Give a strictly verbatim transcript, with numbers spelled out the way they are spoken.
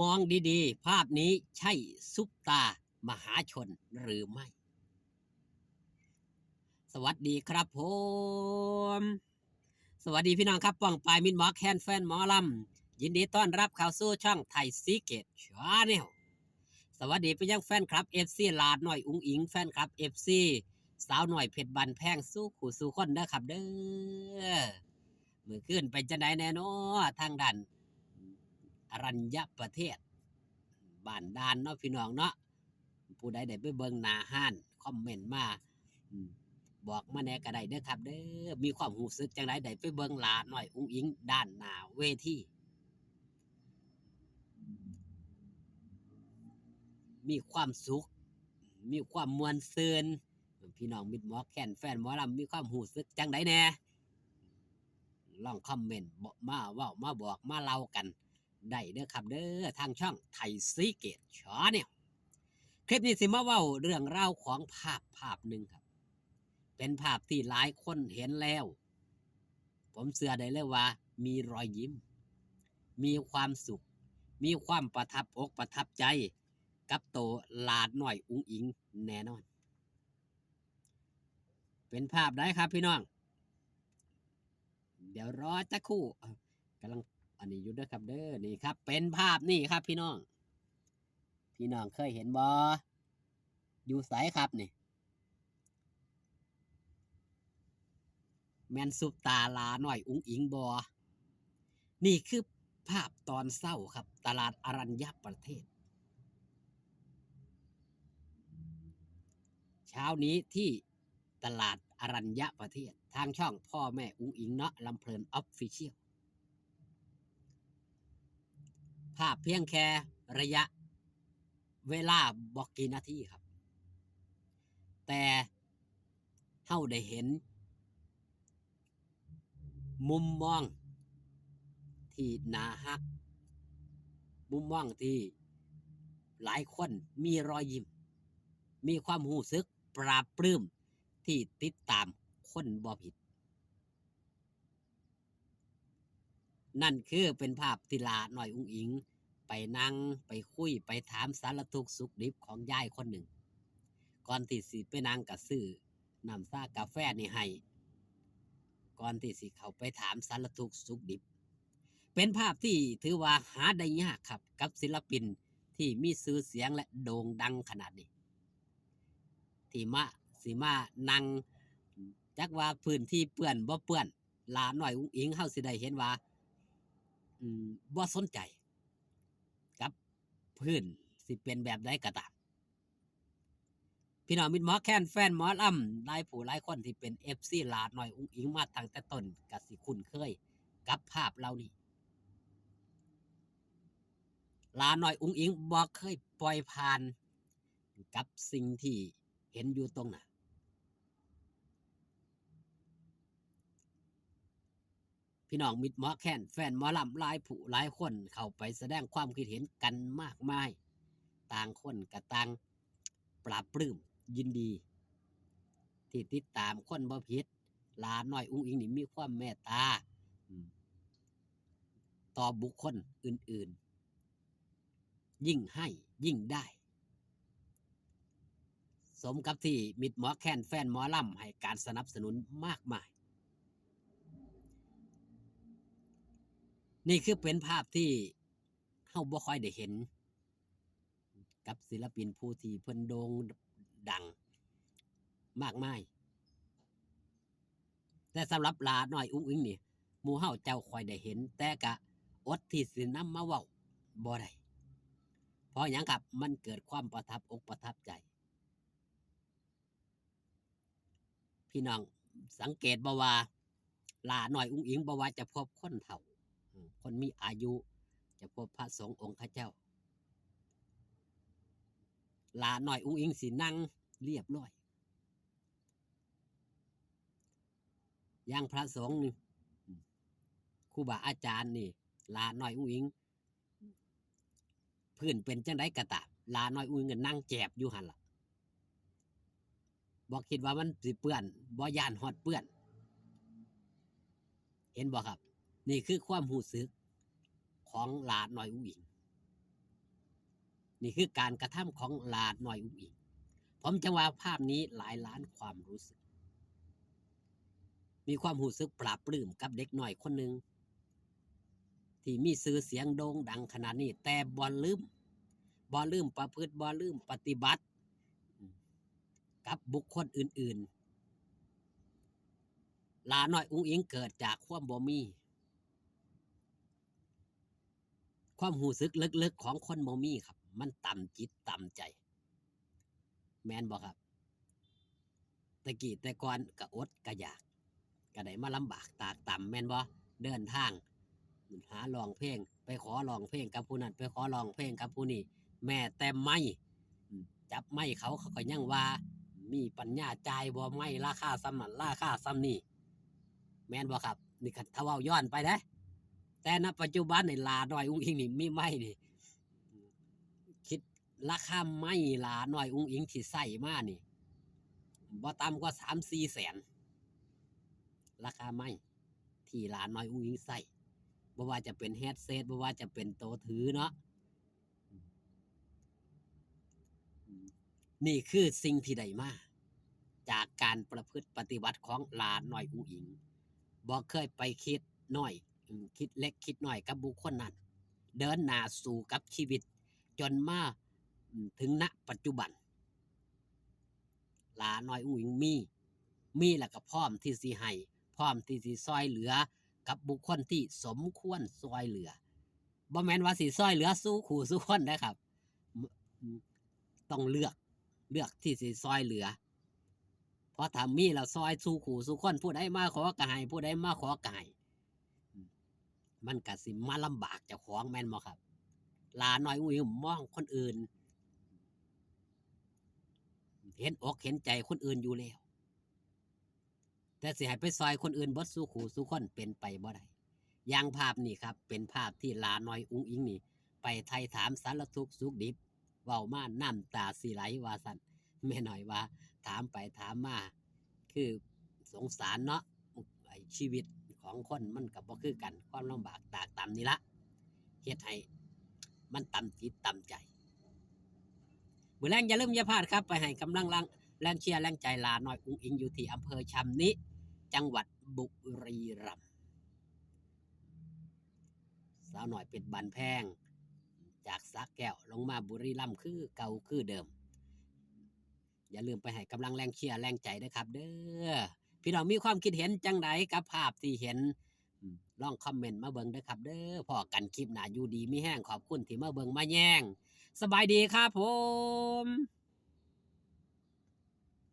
มองดีๆ ภาพนี้ใช่ซุปตามหาชนหรือไม่ สวัสดีครับผม สวัสดีพี่น้องครับ ป้องปายมิตรหมอแคน แฟนหมอลำ ยินดีต้อนรับเข้าสู่ช่องไทยซีเกตชาแนล สวัสดีไปยังแฟนคลับ เอฟซี หลาน้อยอุ๋งอิ๋ง แฟนคลับ เอฟซี สาวน้อยเพชรบ้านแพง สู่คู่สู่คนเด้อครับเด้อ มื้อคืนเป็นจังใดแน่น้อ ทางด้านอรัญญประเทศ บ้านด่านเนาะพี่น้องเนาะ ผู้ใดได้ไปเบิ่งหน้าร้าน คอมเมนต์มา อืม บอกมาแหน่ก็ได้เด้อครับเด้อ มีความรู้สึกจังใดได้ไปเบิ่งหลาน้อยอุ๋งอิ๋งด้านหน้าเวที มีความสุข มีความม่วนซื่น พี่น้องมิตรหมอแคน แฟนหมอลำ มีความรู้สึกจังใดแหน่ ลองคอมเมนต์บอกมาเว้ามาบอกมาเล่ากันได้เด้อครับเด้อ ทางช่องไทยซีเกตชาแนล คลิปนี้สิมาเว้าเรื่องราวของภาพภาพหนึ่งครับ เป็นภาพที่หลายคนเห็นแล้ว ผมเชื่อได้เลยว่ามีรอยยิ้ม มีความสุข มีความประทับอกประทับใจ กับโตหลาน้อยอุ๋งอิ๋งแน่นอน เป็นภาพใดครับพี่น้อง เดี๋ยวรอจักครู่ เอ่อกำลังอันนี้อยู่เด้อครับเด้อ นี่ครับ เป็นภาพนี่ครับพี่น้อง พี่น้องเคยเห็นบ่ อยู่ไสครับนี่ แม่นซุปตาหลาน้อยอุ๋งอิ๋งบ่ นี่คือภาพตอนเช้าครับ ตลาดอรัญญประเทศ เช้านี้ที่ตลาดอรัญญประเทศ ทางช่องพ่อแม่อุ๋งอิ๋งเนาะ ลำเพลินออฟฟิเชียล ภาพเพียงแค่ระยะเวลาบ่กี่นาทีครับ แต่เฮาได้เห็น มุมมองที่น่าฮัก มุมมองที่หลายคนมีรอยยิ้ม มีความรู้สึกปลาบปลื้มที่ติดตามคนบ่ผิด นั่นคือเป็นภาพที่หลาน้อยอุ๋งอิ๋งไปนั่งไปคุยไปถามสารทุกข์สุขดิบของยายคนหนึ่ง ก่อนที่สิไปนั่งก็ซื้อน้ำชากาแฟนี่ให้ ก่อนที่สิเข้าไปถามสารทุกข์สุขดิบ เป็นภาพที่ถือว่าหาได้ยากครับ กับศิลปินที่มีชื่อเสียงและโด่งดังขนาดนี้ ที่มา สิมานั่ง จักว่าพื้นที่เปื้อนบ่เปื้อน หลาน้อยอุ๋งอิ๋งเฮาสิได้เห็นว่า อืม บ่สนใจ กับพื้นสิเป็นแบบใดก็ตาม พี่น้องมิตรหมอแคน แฟนหมอลำ หลายผู้หลายคนที่เป็น เอฟซี หลาน้อยอุ๋งอิ๋งมาตั้งแต่ต้นก็สิคุ้นเคยกับภาพเหล่านี้ หลาน้อยอุ๋งอิ๋งบ่เคยปล่อยผ่านกับสิ่งที่เห็นอยู่ตรงหน้า พี่น้องมิตรหมอแคน แฟนหมอลำ หลายผู้หลายคนเข้าไปแสดงความคิดเห็นกันมากมาย ต่างคนก็ต่างปลาบปลื้มยินดี ที่ติดตามคนบ่ผิด หลาน้อยอุ๋งอิ๋งนี่มีความเมตตา อืม ต่อบุคคลอื่นๆ ยิ่งให้ยิ่งได้ สมกับที่มิตรหมอแคน แฟนหมอลำ ให้การสนับสนุนมากมาย นี่คือเป็นภาพที่เฮาบ่ค่อยได้เห็น กับศิลปินผู้ที่เพิ่นโด่งดังมากมาย แต่สำหรับหลาน้อยอุ๋งอิ๋งนี่ หมู่เฮาเจ้าค่อยได้เห็น แต่กะอดที่สินำมาเว้าบ่ได้ เพราะหยังครับ มันเกิดความประทับอกประทับใจ พี่น้องสังเกตบ่ว่า หลาน้อยอุ๋งอิ๋งบ่ว่าจะพบคนเฒ่า อืม คนมีอายุ จะพบพระสงฆ์องค์ข้าเจ้า หลาน้อยอุ๋งอิ๋งสินั่งเรียบร้อย อย่างพระสงฆ์นี่ อืม ครูบาอาจารย์นี่ หลาน้อยอุ๋งอิ๋ง พื้นเป็นจังใดก็ตาม หลาน้อยอุ๋งอิ๋งก็นั่งแจบอยู่หั่นล่ะ บ่คิดว่ามันสิเปื้อน บ่ย้านฮอดเปื้อน เห็นบ่ครับ นี่คือความรู้สึกของหลาน้อยอุ๋งอิ๋ง นี่คือการกระทำของหลาน้อยอุ๋งอิ๋ง ผมจะว่าภาพนี้หลายล้านความรู้สึก มีความรู้สึกปลาบปลื้มกับเด็กน้อยคนหนึ่ง ที่มีชื่อเสียงโด่งดังขนาดนี้ แต่บ่ลืม บ่ลืมประพฤติ บ่ลืมปฏิบัติ กับบุคคลอื่นๆ หลาน้อยอุ๋งอิ๋งเกิดจากความบ่มี ความรู้สึกลึกๆของคนบ่มีครับ มันต่ำจิตต่ำใจ แม่นบ่ครับ แต่กี้แต่ก่อนก็อดก็อยาก ก็ได้มาลำบากตากตำ แม่นบ่ เดินทาง หาร้องเพลง ไปขอร้องเพลงกับผู้นั้น ไปขอร้องเพลงกับผู้นี้ แม้แต่ไมค์ อืม จับไมค์เขา เขาก็ยังว่า มีปัญญาจ่ายบ่ ไมค์ราคาส่ำนั้น ราคาส่ำนี้ แม่นบ่ครับ นี่คันถ้าเว้าย้อนไปเด้ แต่ณปัจจุบันนี่หลาน้อยอุ๋งอิ๋งนี่มีไมค์นี่ คิดราคาไมค์หลาน้อยอุ๋งอิ๋งที่ใช้มานี่ บ่ต่ำกว่าสามสี่แสน ราคาไมค์ที่หลาน้อยอุ๋งอิ๋งใช้ บ่ว่าจะเป็นแฮดเซต บ่ว่าจะเป็นโตถือเนาะ นี่คือสิ่งที่ได้มา จากการประพฤติปฏิบัติของหลาน้อยอุ๋งอิ๋ง บ่เคยไปคิดน้อย อืม คิดเล็กคิดน้อยกับบุคคลนั้น เดินหน้าสู้กับชีวิต จนมา อืม ถึง ณ ปัจจุบัน หลาน้อยอุ๋งอิ๋งมี มีแล้วก็พร้อมที่สิให้ พร้อมที่สิซ่อยเหลือกับบุคคลที่สมควรซ่อยเหลือ บ่แม่นว่าสิซ่อยเหลือสู่คู่สู่คนเด้อครับ อืม ต้องเลือก เลือกที่สิซ่อยเหลือ เพราะถ้ามีแล้วซ่อยสู่คู่สู่คน ผู้ใดมาขอก็ให้ ผู้ใดมาขอก็ให้ อืม มันก็สิมาลำบากเจ้าของ แม่นบ่ครับ หลาน้อยอุ๋งอิ๋งมองคนอื่น เห็นอกเห็นใจคนอื่นอยู่แล้ว แต่สิให้ไปซ่อยคนอื่นเบิดสู่คู่สู่คนเป็นไปบ่ได้ อย่างภาพนี้ครับ เป็นภาพที่หลาน้อยอุ๋งอิ๋งนี่ ไปไถ่ถามสารทุกข์สุขดิบ เว้ามาน้ำตาสิไหลว่าซั่น แม่น้อยว่า ถามไปถามมา คือสงสารเนาะ ไอ้ชีวิตของคนมันก็บ่คือกัน ความลำบากตากตำนี่ละ เฮ็ดให้มันต่ำจิตต่ำใจ มื้อแลงอย่าลืมอย่าพลาดครับ ไปให้กำลังแรง แรงเชียร์แรงใจหลาน้อยอุ๋งอิ๋งอยู่ที่อำเภอชำนิ จังหวัดบุรีรัมย์ สาวน้อยเพชรบ้านแพง จากสระแก้วลงมาบุรีรัมย์คือเก่าคือเดิม อย่าลืมไปให้กำลังแรงเชียร์แรงใจเด้อครับเด้อ พี่น้องมีความคิดเห็นจั่งใดกับภาพที่เห็น อืม ลองคอมเมนต์มาเบิ่งเด้อครับเด้อ พ้อกันคลิปหน้า อยู่ดีมีแฮง ขอบคุณที่มาเบิ่งมาแยง สบายดีครับผม